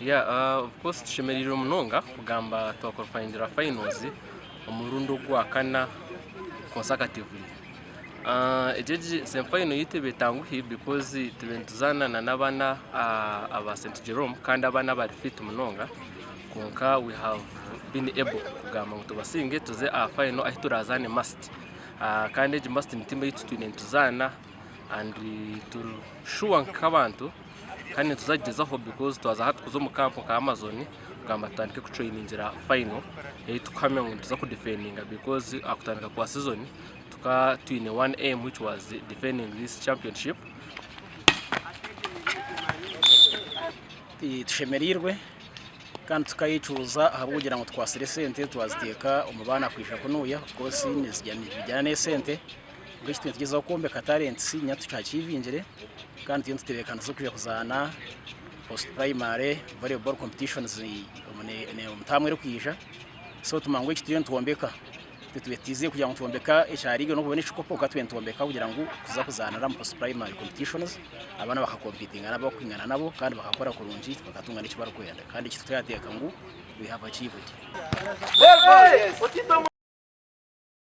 Yeah, of course tushemereirwe munonga kugamba twaqualifyingira finals omurundi ogwakana consecutively. Egi egi semi final yaitu eba etanguhi because tube nituzaana na n'abaana aba St Jerome kandi abaana abari fit munonga kwonka we have been able kugamba ngu tubasinge tuze aha final ahu turazaane must. Kandi egi must ni tiimu ei tutwire nituzaana and turi sure nk'abantu kandi nituza kugyezaho because twaza hati kuza omu kampu nka Amazon kugamba tutandike kutureyiningira final ei turikuhamya ngu nituza kudifendinga because aha kutandika kwa season tukaba twine one aim which was defending this championship. Tushemereirwe kandi tukayecuuza ahabw'okugira ngu tukwatsire esente twaziteeka omu baana kwija kunuuya of course nibijyana n'esente. Mbwenu eki nitugyezaho kwombeka talents nyine tukyakivingire kandi turiyo nitutebeekanisa okwija kuzaana post primary volleyball competitions omu taamu erikwija so tumanya ngu eki turiyo nitwombeka titwetiize kugira ngu nitwombeka ekya liigi n'okubona ekikopo kwonka turiyo nitwombeka kugira ngu kuza kuzaanira omu post primary competitions abaana bakakompitinga n'abarikwingana nabo kandi bakakora kurungi bakatunga n'eki barikwenda kandi eki twateeka ngu we have achieved.